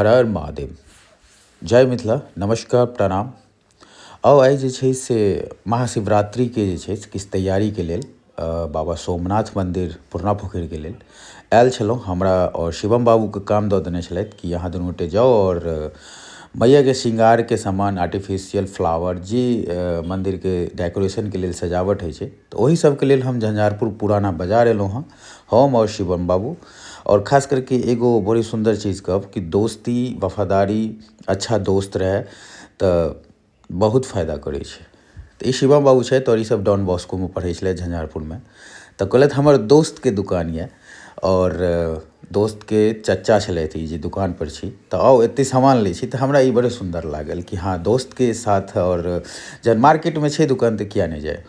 हर हर महादेव, जय मिथिला। नमस्कार, प्रणाम। आउ आइ जे छै से महाशिवरात्रिके जे छै से किछु तैयारीके लेल बाबा सोमनाथ मंदिर पुरना पोखरिके लेल आयल छलहुँ। हमरा आओर शिवम बाबूके काम दऽ देने छलथि कि अहाँ दुनू गोटे जाउ आओर मैयाके श्रृंगारके सामान, आर्टिफिशियल फ्लावर जे मंदिरके डेकोरेशनके लेल सजावट होइ छै, तऽ ओहि सबके लेल हम झंझारपुर पुराना बाजार एलहुँ हँ, हम आओर शिवम बाबू। आओर खास करके एगो बड़ी सुन्दर चीज कहब कि दोस्ती वफादारी, अच्छा दोस्त रहे तऽ बहुत फायदा करै छै। तऽ ई शिवम बाबू छथि आओर ई सब डॉन बॉस्कोमे पढ़ै छलथि झंझारपुरमे। तऽ कहलथि हमर दोस्तके दुकान यऽ आओर दोस्तके चचा छलथि ई जे दुकान पर छी, तऽ आउ एते सामान लै छी। तऽ हमरा ई बड़े सुन्दर लागल कि हँ दोस्तके साथ आओर जहन मार्केटमे छै दुकान तऽ किया नहि जाय।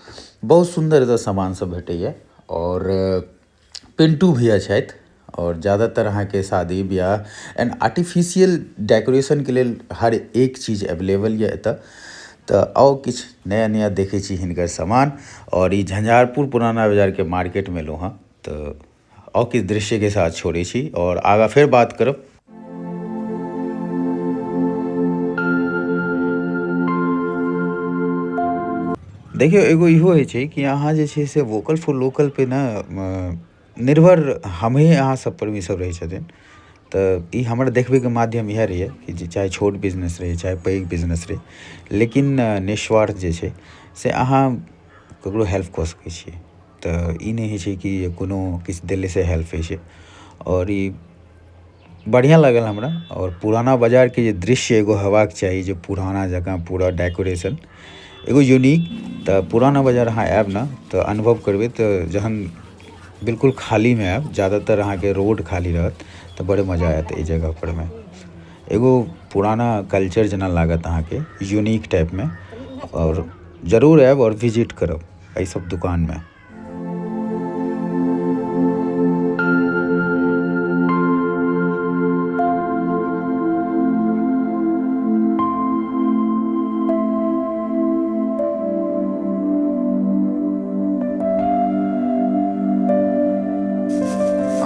बहुत सुन्दर एतऽ सामान सब भेटैया। आओर पिंटू भैया छथि आओर ज़्यादातर अहाँके शादी ब्याह एंड आर्टिफिशियल डेकोरेशनके लेल हर एक चीज अवेलेबल यऽ एतऽ। तऽ आउ किछु नया नया देखै छी हिनकर सामान। आओर ई झंझारपुर पुराना बाजारके मार्केटमे एलहुँ हँ, तऽ आउ किछु दृश्यके साथ छोड़ै छी आओर आगाँ फेर बात करब। देखियौ एगो इहो होइ छै कि अहाँ जे छै से वोकल फॉर लोकल पे ने निर्भर हमही अहाँ सब पर भी सब रहै छथिन। तऽ ई हमर देखबैके माध्यम इएह रहैए कि जे चाहे छोट बिजनेस रहै चाहे पैघ बिजनेस रहै, लेकिन निस्वार्थ जे छै से अहाँ ककरो हेल्प कऽ सकै छियै। तऽ ई नहि होइ छै कि कोनो किछु देलेसँ हेल्प होइ छै। आओर ई बढ़िआँ लागल हमरा। आओर पुराना बाजारके जे दृश्य एगो हेबाक चाही, जे पुराना जकाँ पूरा डेकोरेशन एगो यूनिक। तऽ पुराना बाजार अहाँ आयब ने तऽ अनुभव करबै, तऽ जहन बिल्कुल खालीमे आयब, ज़्यादातर अहाँके रोड खाली रहत, तऽ बड़े मजा आयत एहि जगह परमे। एगो पुराना कल्चर जेना लागत अहाँके, यूनिक टाइपमे। आओर जरूर आयब आओर विजिट करब एहि सब दुकानमे।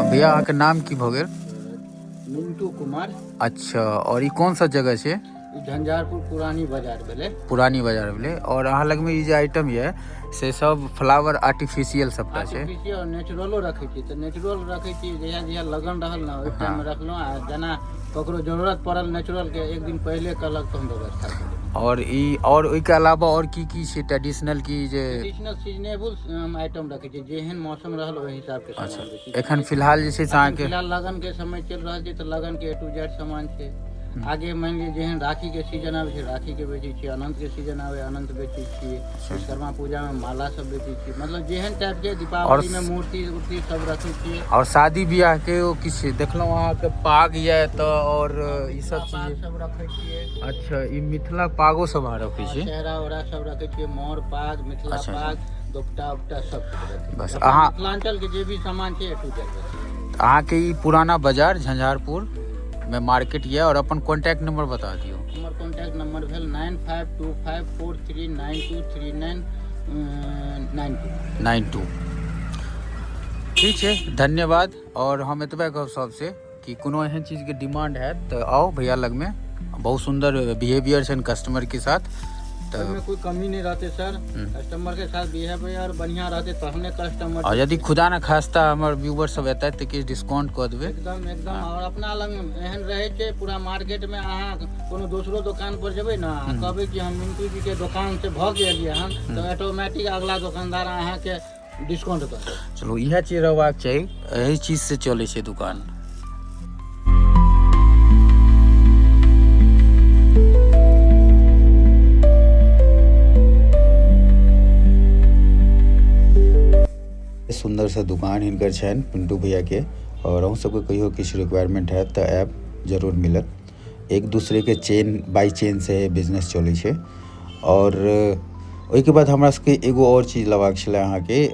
भैया अहाँके नाम की भऽ गेल? मिंटू कुमार। अच्छा, और ई कौन सा जगह छै? ई झंझारपुर पुरानी बाजार भेलै। पुरानी बाजार भेलै। और अहाँ लगमे ई जे आइटम यऽ से सब फ्लावर आर्टिफिशियल सबटा छै? आर्टिफिशियल और नेचुरलो रखै छी। तऽ नेचुरल रखै छी, जहिया जहिया लगन रहल ने ओहि टाइममे रखलहुँ, आ जेना ककरो जरूरत पड़ल नेचुरल के एक दिन पहिले कहलक तऽ हम व्यवस्था कऽ देलहुँ। और ई और ओहिके अलावा और की की छै ट्रेडिशनल की जे? ट्रेडिशनल सीजनेबल हम आइटम रखै छी, जेहन मौसम रहल ओहि हिसाब के सामान बेचै छी। एखन फिलहाल जे छै से अहाँके फिलहाल लगन के समय चलि रहल छै, तऽ लगन के ए टू जेड सामान छै। आगे मानि लिअ जेहन राखी के सीजन आबै छै राखी के बेचै छियै, अनंत के सीजन आबै अनंत बेचै छियै, विश्वकर्मा पूजा मे माला सब बेचै छियै, मतलब जेहन टाइप के दीपावली मे मूर्ति उर्ति सब रखै छियै। और शादी ब्याह के ओ किछु देखलहुँ अहाँके पाग यऽ एतऽ और ई सब पाग चीज सब रखै छियै। अच्छा, ई मिथिला पागो सब अहाँ रखै छियै? सेहरा उहरा सब रखै छियै, मोर पाग, मिथिला अच्छा, पाग, दोपटा उपटा सब किछु रखै छियै। बस अपना अहाँ मिथिलांचल के जे भी सामान छै ए टू जेड रखै छियै। अहाँके ई पुराना बाजार झंझारपुर में मार्केट यऽ। और अपन कॉन्टैक्ट नंबर बता दियौ। हमर कॉन्टैक्ट नंबर भेल 9525439239 92 92। ठीक छै, धन्यवाद। और हम एतबे कहब सबसे कि कोनो एहन चीजके डिमांड हैत तऽ आउ भैया लगमे, बहुत सुन्दर बिहेवियर छनि कस्टमर के साथ। तऽ ओहिमे कोइ कमी नहि रहतै सर, कस्टमर के साथ बिहेवियर बढ़िया रहतै तहने कस्टमर। और यदि खुदा न खास्ता हमर व्यूवर सब एतै तऽ किछु डिस्काउंट कऽ देबै। एकदम एकदम। और अपना लग एहन रहै छै पूरा मार्केट में, अहाँ कोनो दोसरो दोकान पर जेबै ने आ कहबै कि हम मिंटू जी के दोकान से भऽ गेलियै हन, तऽ ऑटोमेटिक अगला दोकानदार अहाँके डिस्काउंट कऽ देत। चलू, इएह चीज रहबाक चाही, एहि चीज से चलै छै दुकान। सुन्दर सा दुकान हिनकर छनि पिंटू भैया के। और अहूँ सबके कहियो किछु रिक्वायरमेंट हैत तऽ आयब, जरूर मिलत। एक दूसरे के चेन बाई चेन से बिजनेस चलै छै। और ओहिके बाद हमरा सबके एगो और चीज लेबाक छलै अहाँके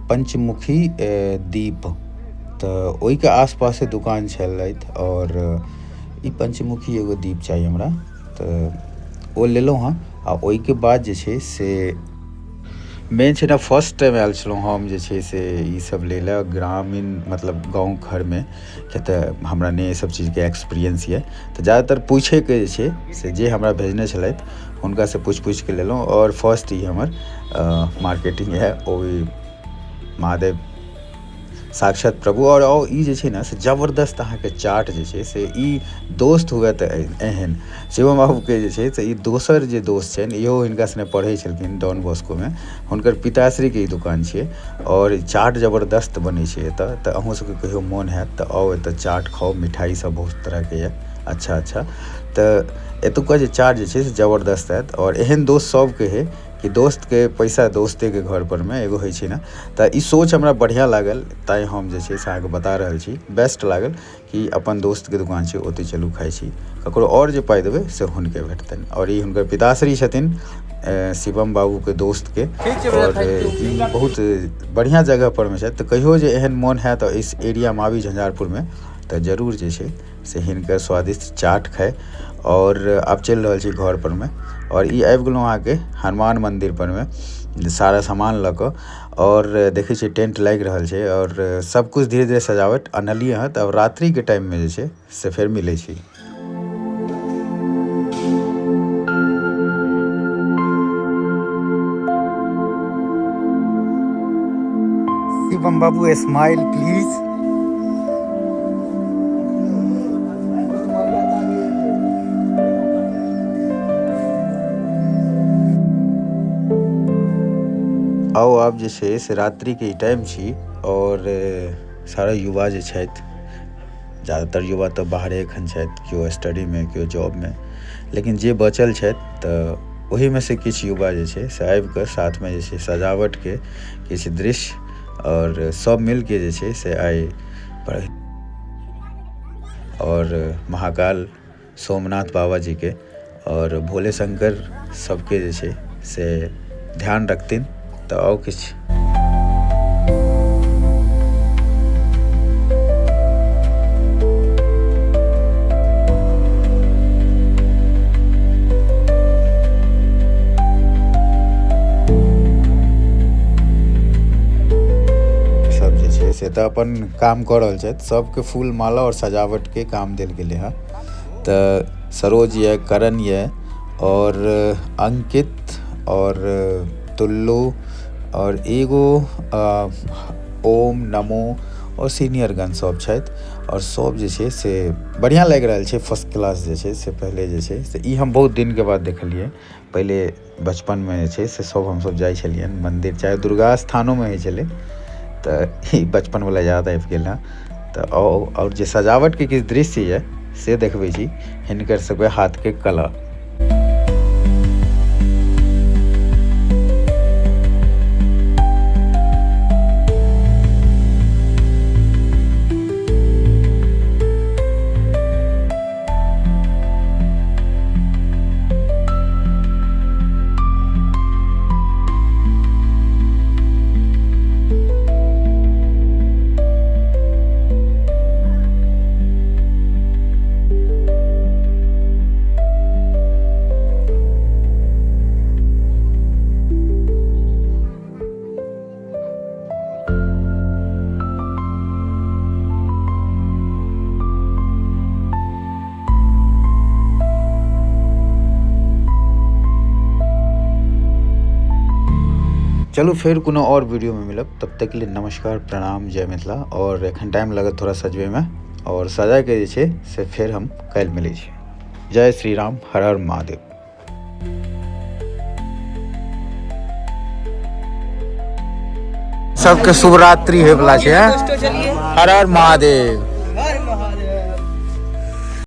पंचमुखी दीप, तऽ ओहिके आसपास दुकान छलथि और ई पंचमुखी एगो दीप चाही हमरा, तऽ ओ लेलहुँ हँ। आ ओहिके बाद जे छै से मेन छै ने, फर्स्ट टाइम आयल छलहुँ हम जे छै से ई सब लै लए ग्रामीण, मतलब गाँव घरमे, किया तऽ हमरा नहि एहि सब चीजके एक्सपीरियंस यऽ। तऽ ज्यादातर पूछैके जे छै से जे हमरा भेजने छलथि हुनकासँ पूछि पूछिके लेलहुँ। आओर फर्स्ट ई हमर मार्केटिंग यऽ, ओ भी महादेव साक्षात प्रभु। आओर ई जे छै ने से जबरदस्त अहाँके चाट जे छै से ई दोस्त हुए तऽ एहन शिवम बाबूके जे छै से ई दोसर जे दोस्त छनि, इहो हिनका सने पढ़ै छलखिन डॉन बॉस्कोमे, हुनकर पिताश्रीके ई दुकान छियै। आओर चाट जबरदस्त बनै छै एतऽ। तऽ अहूँ सबके कहियो मोन हैत तऽ आउ एतऽ चाट खाउ, मिठाई सब बहुत तरहके यऽ अच्छा अच्छा। तऽ एतुका जे चाट जे छै से जबरदस्त हैत। आओर एहन दोस्त सबके हइ कि दोस्तके पैसा दोस्तेके घर परमे एगो होइ छै ने, तऽ ई सोच हमरा बढ़िआँ लागल, तैँ हम जे छै से अहाँके बता रहल छी। बेस्ट लागल कि अपन दोस्तके दुकान छै, ओतहि चलू खाइ छी, ककरो आओर जे पाइ देबै से हुनके भेटतनि। आओर ई हुनकर पिताश्री छथिन शिवम बाबूके दोस्तके। आओर ई बहुत बढ़िआँ जगह परमे छथि। तऽ कहियो जे एहन मोन हैत तऽ इस एरियामे आबी झंझारपुरमे, तऽ जरूर जे छै से हिनकर स्वादिष्ट चाट खाइ। आओर आब चलि रहल छी घर परमे। आओर ई आबि गेलहुँ अहाँके हनुमान मन्दिर परमे सारा सामान लऽ कऽ। आओर देखै छियै टेंट लागि रहल छै आओर सब कुछ धीरे धीरे सजावट अनलियै हँ। तऽ आब रात्रिके टाइममे जे छै से फेर मिलै छी। शिवम बाबू स्माइल प्लीज। आउ आब जे छै से रात्रिके ई टाइम छी आओर सारा युवा जे छथि, ज्यादातर युवा तऽ बाहरे एखन छथि, केओ स्टडीमे केओ जॉबमे, लेकिन जे बचल छथि तऽ ओहिमे से किछु युवा जे छै से आबिकऽ साथमे जे छै सजावटके किछु दृश्य आओर सब मिलके जे छै से आइ आओर महाकाल सोमनाथ बाबा जीके आओर भोले शंकर सबके जे छै से ध्यान रखथिन। तऽ आउ किछु सब जे छै से तऽ अपन काम कऽ रहल छथि। सबके फूल माला आओर सजावटके काम देल गेलै हँ। तऽ सरोज यऽ, करण यऽ, आओर अंकित और तुल्लू और एगो ओम नमो और सीनियर गण सब छथि। और सब जे छै से बढ़िआँ लागि रहल छै। फर्स्ट क्लास जे छै से पहिले जे छै से ई हम बहुत दिनके बाद देखलियै। पहिले बचपनमे जे छै से सब हमसब जाइ छलियनि मन्दिर, चाहे दुर्गा स्थानोमे होइ छलै, तऽ ई बचपनवला याद आबि गेल हँ। तऽ आओर जे सजावटके किछु दृश्य यऽ से देखबै छी, हिनकर सबके हाथके कला। चलू फेर कोनो और वीडियो में मिलब, तब तक के लिए नमस्कार, प्रणाम, जय मिथिला। और एखन टाइम लगत थोड़ा सजबे में, और सजा के जे छै से फेर हम काल्हि मिलै छी। जय श्री राम, हर हर महादेव। सबके शुभरात्रि होय वाला छै, हर हर महादेव।